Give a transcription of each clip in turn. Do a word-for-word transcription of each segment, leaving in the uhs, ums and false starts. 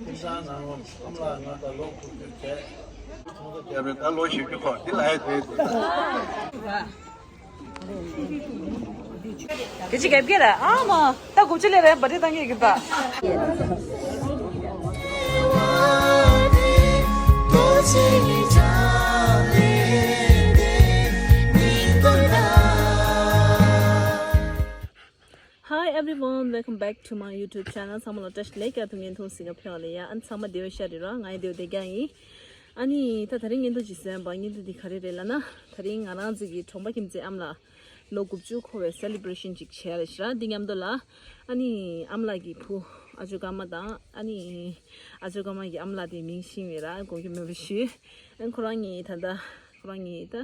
ཁྱིམ་ཚང་ནང་ལོགས་ཨམ་ལགས་ང་དང་ལོ་དགུ་བཅུ་བྱས། ཚོང་ཚོགས་བརྒྱབ་རེད། ད་ལོ་བཞི་བཅུ་ཁོག་འདི་ལ་ཡ་དེ་དེ། དེ་ཅི་རྒྱབ་ཀྱི་རེད། ཨ་མ་ད་དགུ་བཅུ་ལས་རེད། བ་དེ་བཏང་གི་གི་ད། Hi everyone, welcome back to my YouTube channel. ཚང་མ་ལ་བཀྲ་ཤིས་བདེ་ལེགས། ཀྱ་ཐུང་ངན་ཐུང་སི་ཀ་ཕེ་ལ་ཡ། ཨན་ཚང་མ་བདེ་བའི་ཤ་རི་ར། ང་ཡི་བདེ་བ་བདེ་རྒྱ་ཡིན། ཨ་ནི་ད་ད་རིང་ངན་ཐུང་ཅིག་བཟོས་པ། ངན་ཐུང་འདི་ག་རེ་རེད་ལབ་ན། ད་རིང་ང་རང་ཚོ་གི་གྲོང་པ་ཁྱིམ་མཚེས་ཨམ་ལགས་ལོ་དགུ་བཅུ་འཁོར་བའི་སེ་ལི་བྷི་རེ་ཤན་ཅིག་བྱས་རེད་ཤག་འདི་མཉམ་དུ་ལ་ཨ་ནི་ཨམ་ལགས་ཀྱི་བུ་ཨ་ཇོ་ཀརྨ་དང་ཨ་ནི་ཨ་ཇོ་ཀརྨ་གི་ཨམ་ལགས་དེ་མིང་ཤེས་མེད་ར། དགོངས་འགལ་མེད་པ་ཞུ། ཨ་ཁོ་རང་གཉིས་ད་ལྟ་ཁོ་རང་གཉིས་ད་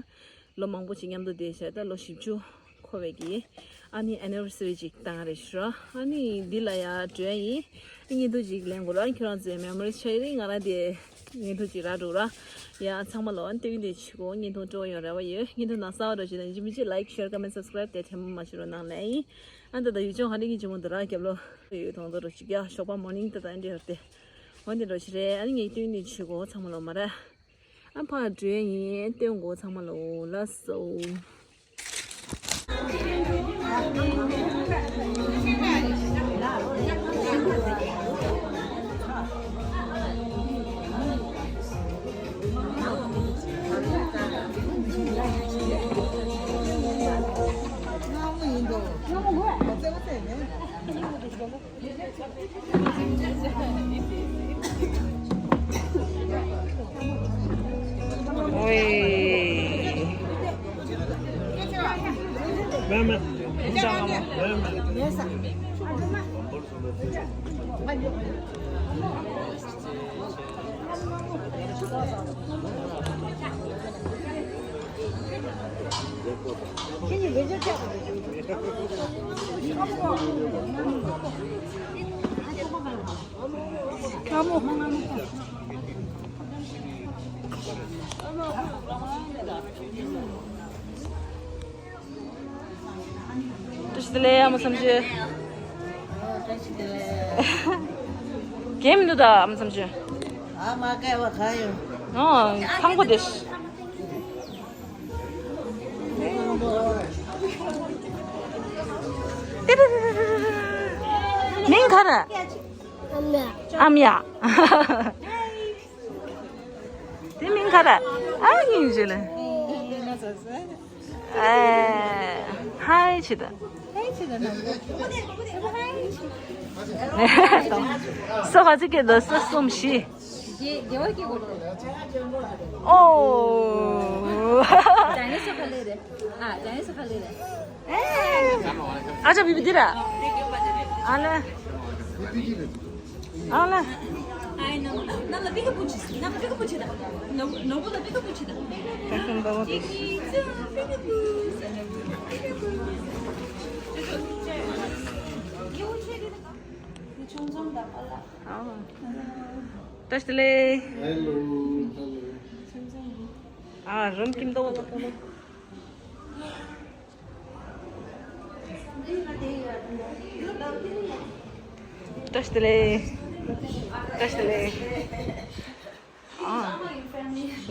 ལོ་མང་པོ་ཅིག་མཉམ་དུ་བསྡད་བྱས་ད་ལོ་བཞི་བཅུ་འཁོར་བའི་གི་ཨ་ནི་ཨེ་ནི་ཝར་སི་རི་ཅིག་བཏང་རེད་ཤག་ཨ་ནི་འདི་ལ་ཡ་འགྲོ་ཡ་ཡིན། ཨ་ངན་ཐུང་ཅིག་ལེན་དགོས་ར། ཁྱོད་རང་ཚོའི་མེ་མོ་རི་ཆགས་ཡ་རེད། ང་རང་དེ་ངན་ཐུང་ཅིག་རག་འགྲོ་ར། ཡ་ཚང་མ་ལོ་ཨ་ནི་སྟོན་དེ་བྱེད་དགོས། ངན་ཐུང་སྤྲོ་ཡོང་རེ་བ་ཡོད། ངན་ཐུང་ནང་གསར་བ་འགྲོ་བྱེད་ན་ཡིན་གཅིག་མིན་གཅིག་ལའིཀ་ཤེར་ཀོ་མེན་སབ་སི་ཀ་རའིབ་དེ་ཐེངས་མ་མ་བྱེད་རོགས་གནང་ལེ་ཡིན། ཨ་ད་ད་ཡུལ་ལྗོངས་ཧ་ལས་ཀྱི་ཇི་མོ་འདུག་ར། རྒྱབ་ལོ་ཡོད་ཐོང་ད་རོ་ཅིག་ཡ་ཞོགས་པ་མོར་ནིང་ད་ད་འདྲི་ཧར་ཏེ་འོན་ཏེ་འགྲོ་ཆི་རེད། ཨ་ནི་ངས་སྟོན་ནས་ཆུ་གོ་ཚང་མ་ལོ་མ་ར། ཨ་ཕ་འགྲོས་ཡིན་སྟོན་གོ་ཚང་མ་ལོ་ལ་སོ། བཀྲ་ཤིས་བདེ་ལེགས་ཨ་མ་བསམ་ཤེས། བཀྲ་ཤིས་བདེ་ལེགས། རྒན་མི་འདུག་ད་ཨ་མ་བསམ་ཤེས། ཨ་མ་སྐལ་བ་ག་ཡོད། ཨོ་ཚང་པོ་དེ། མིང་ག་རེ། ཨམ་ཡ། ཨམ་ཡ། དེ་མིང་ག་རེ། ཨ་ཡིན་ཞེས་ལ། ཨེ། ཧའི་ཆི་ད། སོ་ག་ཚི་ཀེ་ད་ས་གསུམ་བཞི། ཨོ། ཨ་ཅག་བི་བི་འདི་ར། ཨ་ལ། ཨ་ལ། བཀྲ་ཤིས་བདེ་ལེགས། ཧེ་ལོ། ཧེ་ལོ། ཨ་རུམ་ཁྱིམ་དུ། བཀྲ་ཤིས་བདེ་ལེགས། བཀྲ་ཤིས་བདེ་ལེགས། ཨ།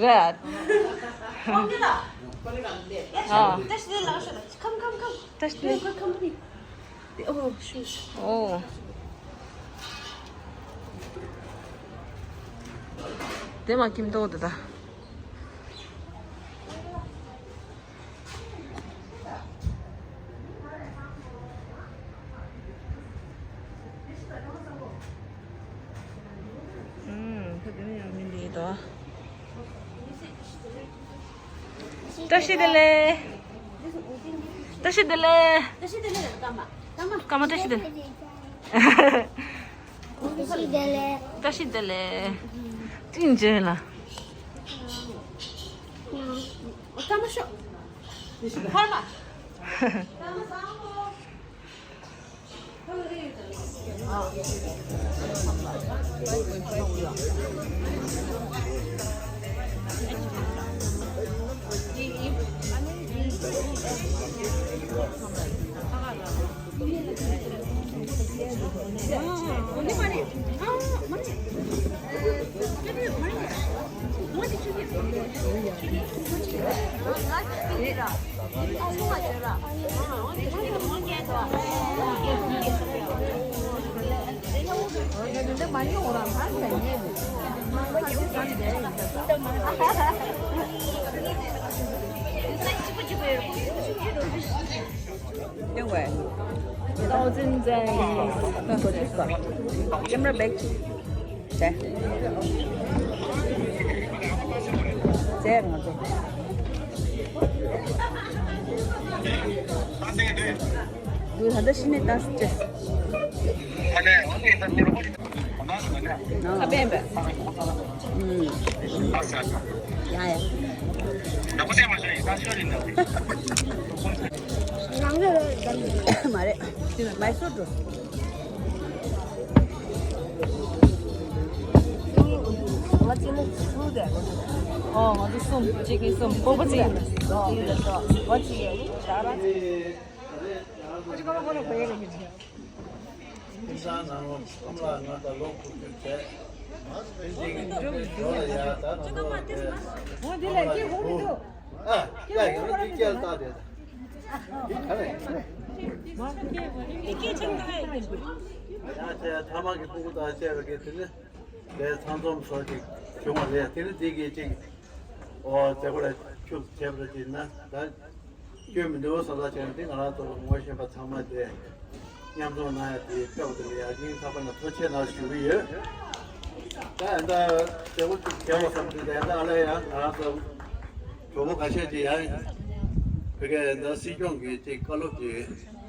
རེད། ཨ། བཀྲ་ཤིས་བདེ་ལེགས། Come, come, come. བཀྲ་ཤིས་བདེ་ལེགས། Come, come. ཨོ། དེ་མ་ཁྱིམ་ཐོག་དེ་ད། ཨུམ། ད་དེ་ནས་ཡང་མི་འདི་ད། བཀྲ་ཤིས་བདེ་ལེགས། བཀྲ་ཤིས་བདེ་ལེགས། བཀྲ་ཤིས་བདེ་ལེགས། སྐར་མ། སྐར་མ་བཀྲ་ཤིས་བདེ་ལེགས། བཀྲ་ཤིས་བདེ་ལེགས། བཀྲ་ཤིས་བདེ་ལེགས། བཀྲིན་བརྗོད་ལ། སྐར་མ་ཤོག་སྐར་མ། Anyway, thousand and camera back. ཟེར། ཟེར་ང་ཚོ། དུ་ད་ལྟ་ཤི་ནས་ད་ཅེ། ཁ་པན་པས། ཨུམ། ཡ་ཡ། མ་རེད། མའི་སུར་འགྲོ། ང་ཚོ་གསུམ་དེ། ཨོ་ང་ཚོ་གསུམ། གཅིག་གཉིས་གསུམ། སྤོབས་པ་གཅིག་ང་གཅིག་ཡོད། ད་རང་གཅིག་ཁྱིམ་ཚང་ནང་ལོགས་ཁམས་ལ་ང་དང་ལོ་དགུ་བཅུ་བྱས། ཨ་དེ་ལས་ཀྱི་ཁོ་ལ་ཡ་ད་ང་ཚོ་དེ་ཨ་ཡང་དེ་སྐྱེལ་བཏང་དེ་དེ་ག་ནས་ཡང་དེ་ཐ་མག་གི་ཕྲུ་གུ་དང་བཅས་པ་གི་དེ་ནི་དེ་ཚང་འཛོམས་སོགས་ཅིག་བྱུང་བ་རེད། དེ་ནི་དེ་གི་ཅིག་ཨོ་དེ་ཁོ་ལ་ཁྱུག་བྱས་པ་ཅིག་ན་ད། སྐྱོན་མི་འདུག་བསམ་ས་བྱས་ན་དེ་ང་རང་ཚོ་ངོ་ཤེས་པ་ཚང་མ་དེ་མཉམ་འཛོམས་གནང་ཡ་དེ་སྐབས་དེ་ལ་ཡ་སྙིང་ཐག་པ་ནས་ཐུགས་རྗེ་ཆེ་གནང་ཞུ་གི་ཡོད། ད་ཨ་ད་མཛད་སྒོ་ཅིག་བྱས་པ་བསམ་དུས་ད་ཨ་ད་ཨ་ལས་ཡ་ང་རང་ཚོ་གྲོགས་པོ་ཁ་ཤས་ཅིག་ཡ་བོད་སྐད་ད་སྲིད་སྐྱོང་གི་ཅིག་བཀའ་སློབ་ཀྱི་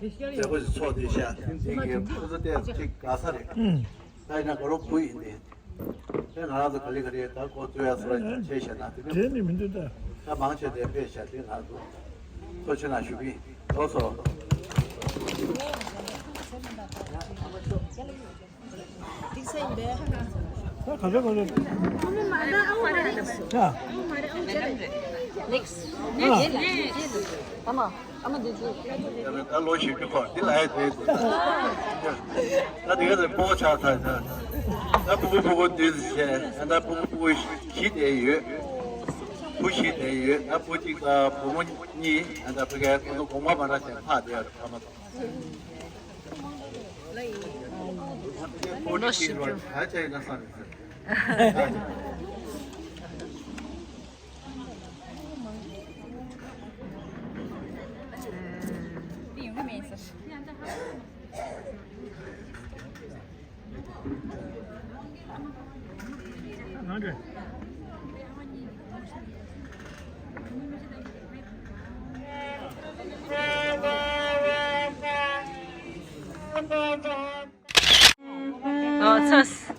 མཛད་སྒོ་ཅིག་ཚོགས་དེ་ཤ་དེ་འཛིན་གྱི་ཁོ་ཚོ་ལྟས་ཅིག་དགའ་ས་རེད། ད་ཡིན་ན་དགའ་རོགས་བུ་ཡིན་ཏེ། དེ་ང་རང་ཚོ་ག་ལེ་ག་ལེ་ད་གོ་ཚོད་ཡ་སོ་ལ་ཡང་བྱས་བཞག་ན་དེ་ནི་དེ་ནི་མི་འདུག་ད། ད་མང་ཆེ་དེ་ཕེབས་བཞག་དེ་ང་ཚོ་ཐུགས་རྗེ་ཆེ་གནང་ཞུ་གི་ཡིན། ལགས་སོ། ད་ག་ཚོད་ག་ཚོད། ཡ། ནེགསི། ནེགསི། ཨ་མ། ཨ་མ་འདི་ཚོ། ད་ལོ་བཞི་བཅུ་འཁོར་འདི་ལ་ཡ་དེ། ད་དེ་ག་ཚོད་སྤོ་ཆགས་ཚར་ཚར། ད་ཕྲུ་གུ་ཕྲུ་གུ་འདི་ཚོ་བྱས། ད་ཕྲུ་གུ་ཕྲུ་གུ་བཞི་དེ་ཡོད། བུ་བཞི་དེ་ཡོད། ད་བུ་གཅིག་དང་བུ་མོ་གཉིས། ད་ཕ་གིའི་ཁོ་ཚོ་དགོངས་པ་མ་འདྲ་བྱས་ཕ་དེ་ཡོད་ཕ་མ་དང་། ལོ་བཞི་བཅུ། ད་ཆ་ཡིན་ན་བསམ་ཡོད་ཟེར། ཨོ་ཚོས།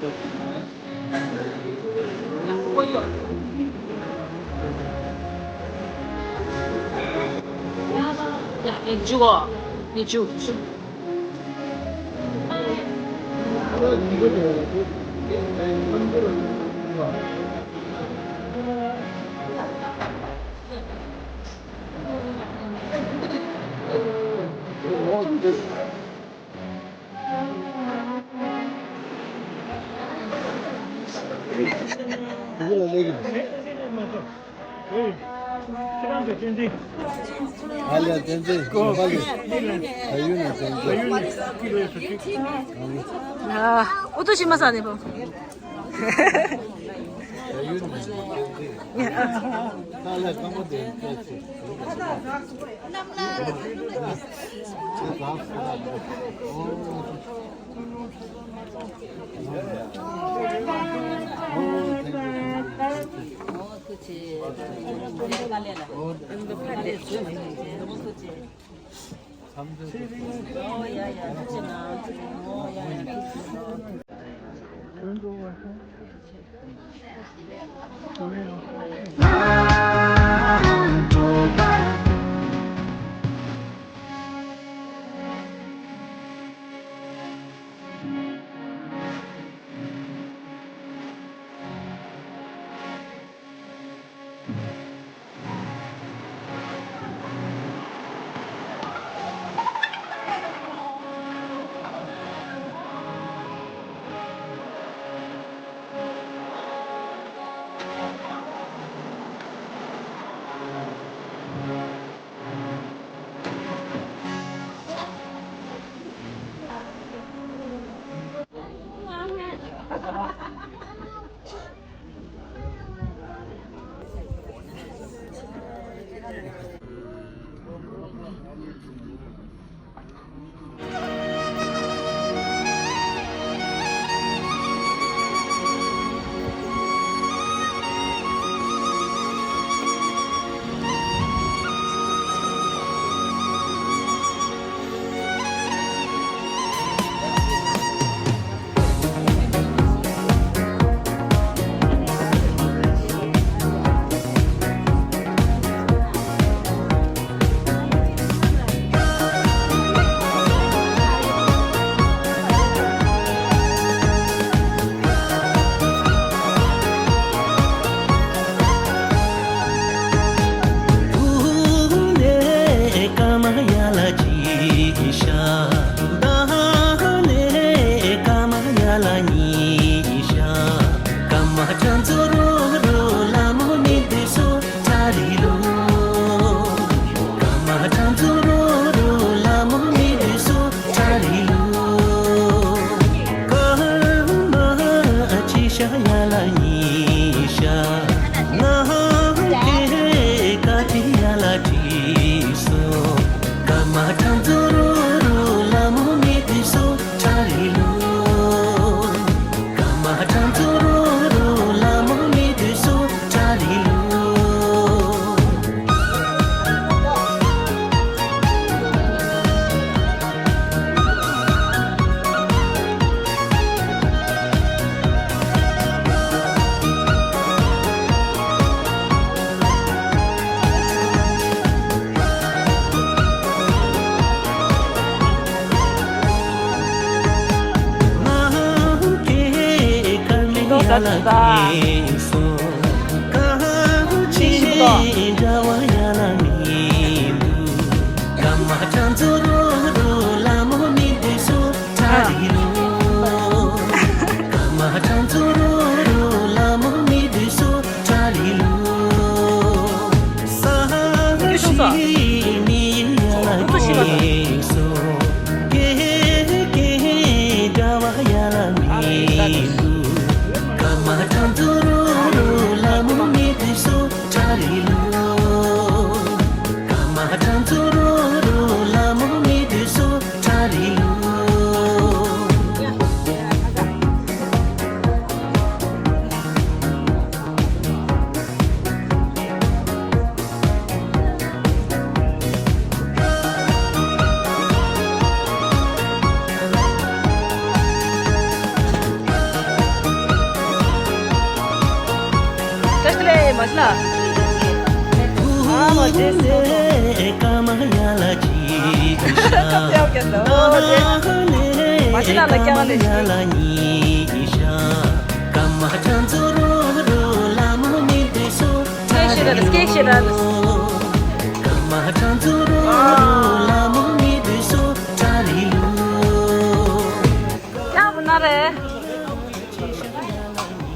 ཡ། ཡ། ཡ། ཡ། འཇུག་གོ། ཡ། འཇུག་ཨ། ཨོ་ཏོ་ཤི་མ་ས་ནེ་པོ།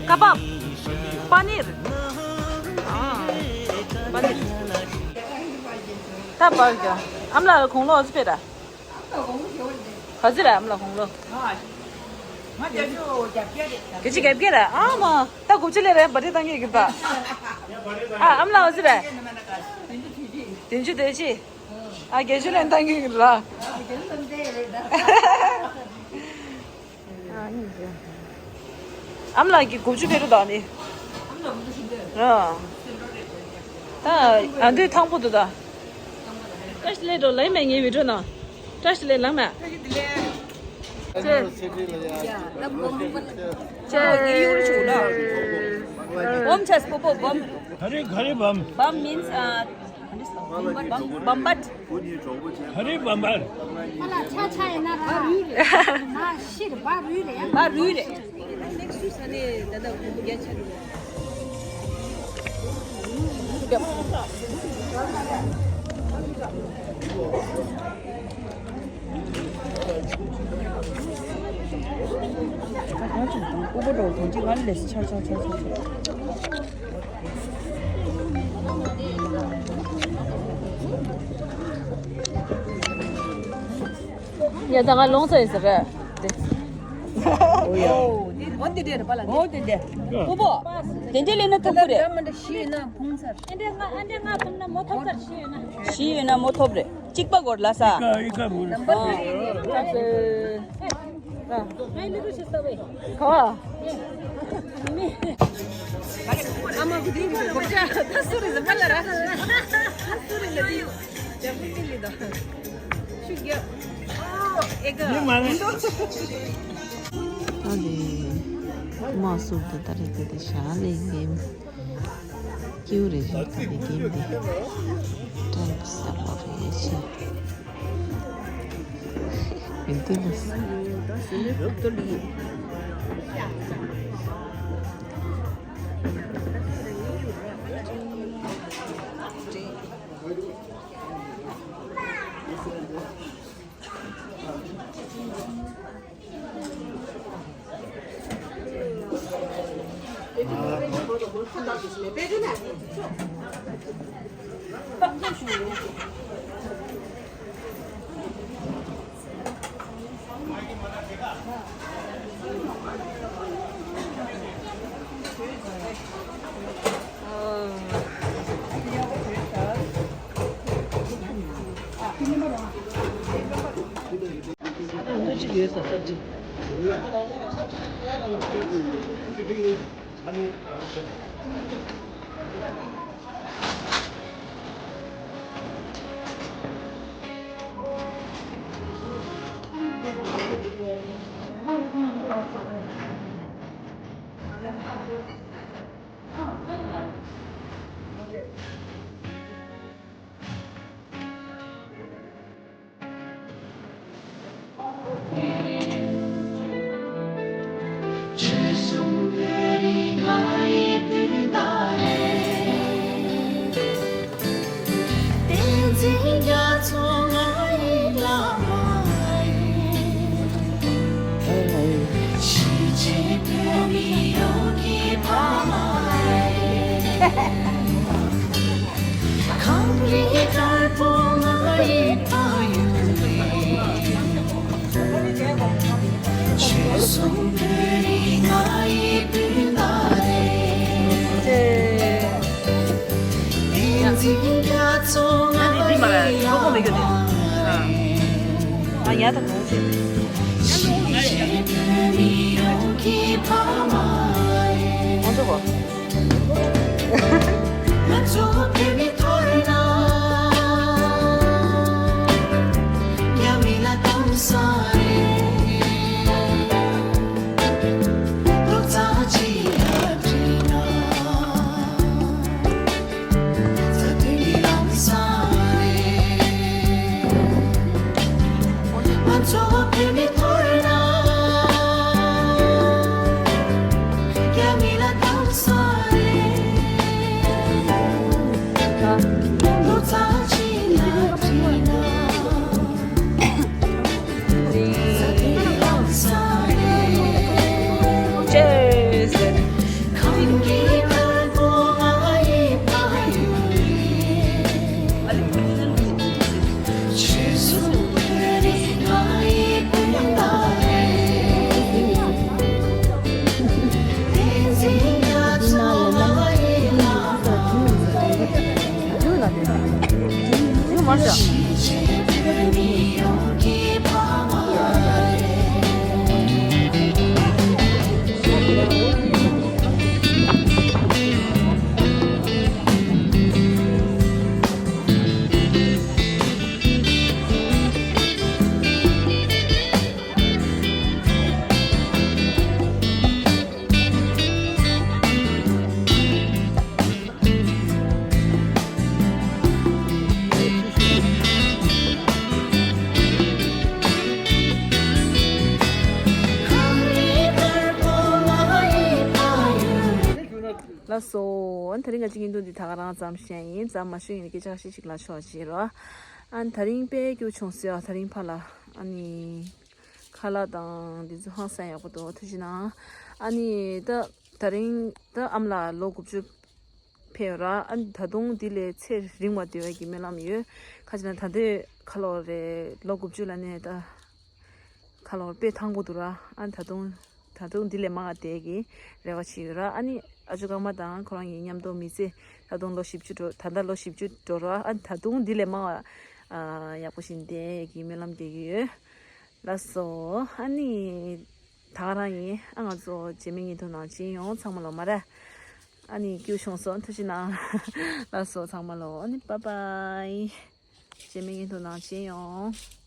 ཀ་བབ། པ་ནིར། ཨ། པ་ནིར། ད་བབ་ཀྱང་། ཨ་མ་ལགས་ལ་དགུང་ལོ་ཨ་ཙི་སྤེ་ར། ག་ཚོད་རེད་ཨ་མ་ལགས་དགུང་ལོ། བརྒྱད་ཅུ་གྱ་བརྒྱད་རེད། ཨ་མ། ད་དགུ་བཅུ་སླེབས་རེད། བར་ཐི་ཌེ་བཏང་གི་ཡོད་ཀྱི་རེད་ད། ཨ། ཨ་མ་ལགས་ཨ་ཙི་རེད། བདུན་ཅུ་དོན་གཅིག་ཨ། བརྒྱད་ཅུ་ལོན་བཏང་གི་ཡོད་ཀྱི་རེད་ལ། ཨ་མ་ལགས་ཀྱིས་དགུ་བཅུ་སྤེལ་རུ་དང་ནི། ཨ། ད་ཨ་འདུས་ཐང་པོ་འདུག་ད། བཀྲ་ཤིས་བདེ་ལེགས་འགྲོ་ལེ་མེད་ངའི་བི་ཌི་ཡོ་ནང་། བཀྲ་ཤིས་བདེ་ལེགས་ལེ་མེད། ཅེ། བོམ་ཆས་པོ་པོ་བོམ། ག་རེ་ག་རེ་བོམ། བོམ་མིན་སི་ཨ། བོམ་བམ་བཊ། ཧ་རི་བམ་བར། ཨ་ལ་ཆ་ཆ་ཡིན་ན་ར། ཨ་ཤི་རེད། བ་རུས་རེད། བ་རུས་རེད། ང་ཚོ་དང་ཀུ་པོ་འགྲོ་དོན་གཅིག་ང་ལས་ཆར་ཆར་ཆར་ཆར་ཆར། ཡ་ད་ང་ལོང་ས་ཡིན་ཟེར་རེད། འོ་ཡ། འོ་འདི་འདྲས་རེད་པ་ལ། འོ་འདི་འདྲས། ཀུ་པོ། དེ་འདྲས་ལས་ན་ཐུག་གི་རེད། བཞི་ཡོད་ན་ཕུང་ཚར། ཨ་འདྲས་ལྔ་ཨ་འདྲས་ལྔ་ཐོབ་ན་མོ་ཐོབ་ཚར། བཞི་ཡོད་ན། བཞི་ཡོད་ན་མོ་ཐོབ་རེད། གཅིག་པ་སྒོར་ལ་ས། ཨི་ཀ་ཨི་ཀ་རུ། ནམ་པར་བཞི་ཡོད་ན། ཨ། ཨ། ཨ་ནི་རུ་ཤི་སྟ་བེ། ག་བ། ཨ་མ་གུ་དིང་གི་གོ་ཅ་ད་སུ་རི་ཟ་པ་ལ་ར། ད་སུ་རི་ལ་དི་ཇ་པུ་ཏི་ལི་ད་ཤུ་གྱ་ཨོ་ཨེ་ག་ཨ་ནི་མ་སུ་ད་ད་རེ་དེ་དེ་ཤ་ལེ་གེམ། ཀེའུ་རེ་རེ་ད་ནི་གེམ་དེ་ཏྲེམ་ས་ལོ་རེ་ཆེ། ཡིན་དེ་ལས། ང་འདི་འདི་མ་རེད། གྲོགས་པོ་མི་དགོས་ཏེ། ཨ། ང་ཡ་ད་གོང་ཆེ། ང་ཚོ་གོ། ལགས་སོ། ཨ་ནི་དེ་རིང་གི་སྤྱི་ཉིན་ཐུང་འདི་ད་ག་རང་ཙམ་བཤད་ཡིན། ཙམ་མ་ཞུ་ཡིན་སྐད་ཆ་ཁ་ཤས་ཤིག་ལ་ཆོག་ཅིག་རོ། ཨ་ནི་དེ་རིང་དཔེ་སྐྱིད་པོ་བྱུང་སོང་ཡ། དེ་རིང་ཕར་ལ་ཨ་ནི་ཁ་ལག་དང་འདི་ཚོ་ཧང་སང་ཡག་པོ་འདུག་ཐུགས་རྗེ་གནང་། ཨ་ནི་ད་དེ་རིང་ད་ཨ་མ་ལགས་ལོ་དགུ་བཅུ་ཕེབས་ཡོད་ར། ཨ་ནི་ད་དུང་འདི་ལས་ཚེ་རིང་བ་སྡོད་ཡ་གི་སྨོན་ལམ་ཡོད། ག་ཅི་ན་ད་ལྟའི་ཁ་ལོ་རེད། ལོ་དགུ་བཅུ་ལ་ནས་ད་ཁ་ལོ་དཔེ་ཐང་པོ་འདུག་ར། ཨ་ནི་ད་དུང་ད་དུང་འདི་ལས་མང་བ་བསྡད་ཀྱི་རེ་བ་བྱེད་ཡོད་ར། ཨ་ནི་ཨ་ཅོ་ཀརྨ་དང་ཁོ་རང་གི་མཉམ་དུ་མི་ཚེ་ད་དུང་ལོ་བཞི་བཅུ་འགྲོ། ད་ལྟ་ལོ་བཞི་བཅུ་འགྲོ་ར། ཨ་ནི་ད་དུང་འདི་ལས་མང་བ་ཨ་ཡག་པོ་ཞིག་བསྡད་ཀྱི་སྨོན་ལམ་རྒྱག་གི་ཡོད། ལགས་སོ། ཨ་ནི་ད་ག་རང་ཡིན། ཨ་ང་ཚོ་རྗེས་མའི་ཉིན་ཐོ་ནང་མཇལ་ཡོང་། ཚང་མ་ལོ་མ་རེད། ཨ་ནི་སྐྱིད་པོ་བྱུང་སོང་། ཐུགས་རྗེ་གནང་། ལགས་སོ་ཚང་མ་ལོ། ཨ་ནི་བཱའི་བཱའི། རྗེས་མའི་ཉིན་ཐོ་ནང་མཇལ་ཡོང་།